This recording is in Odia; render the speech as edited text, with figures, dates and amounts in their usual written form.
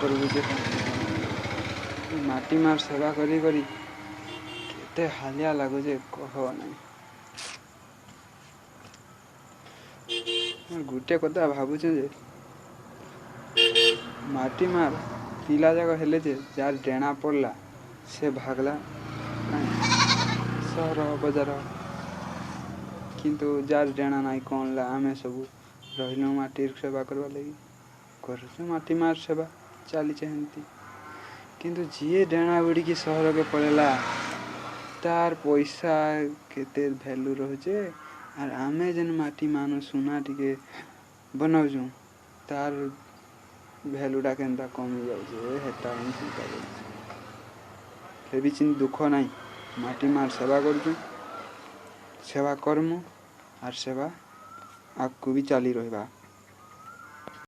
କରିବୁ ଯେ। ମାଟି ମାର୍ ସେବା କରି କରି କେତେ ହାଲିଆ ଲାଗୁଛେ କହ ନାଇଁ। ଗୁଟେ କଥା ଭାବୁଛେ ଯେ ମାଟି ମାର୍ ପିଲା ଯାକ ହେଲେ ଯେ ଯାର୍ ଡେଣା ପଡ଼ଲା ସେ ଭାଗଲା କାଇଁ ସହର ବଜାର, କିନ୍ତୁ ଯାର୍ ଡେଣା ନାଇଁ କଣ ଆମେ ସବୁ ରହିଲୁ ମାଟିର ସେବା କରବାର୍ ଲାଗି, କରୁଛୁ ମାଟି ମାର୍ ସେବା ଚାଲିଛେ ହେନ୍ତି। କିନ୍ତୁ ଯିଏ ଡେଣା ବୁଡ଼ିକି ସହରକେ ପଳେଇଲା ତାର୍ ପଇସା କେତେ ଭ୍ୟାଲୁ ରହୁଛେ, ଆର୍ ଆମେ ଯେନ୍ ମାଟି ମାନୁ ସୁନା ଟିକେ ବନାଉଛୁଁ ତାର୍ ଭ୍ୟାଲୁଟା କେନ୍ତା କମି ଯାଉଛେ, ହେଟା ହିଁ ଚିନ୍ତା କରୁଛେ। ଫେର୍ ବି ଦୁଃଖ ନାଇଁ, ମାଟି ମାର୍ ସେବା କରୁଛୁଁ, ସେବା କର୍ମୁ ଆର୍ ସେବା ଆଗ୍କୁ ବି ଚାଲି ରହେବା।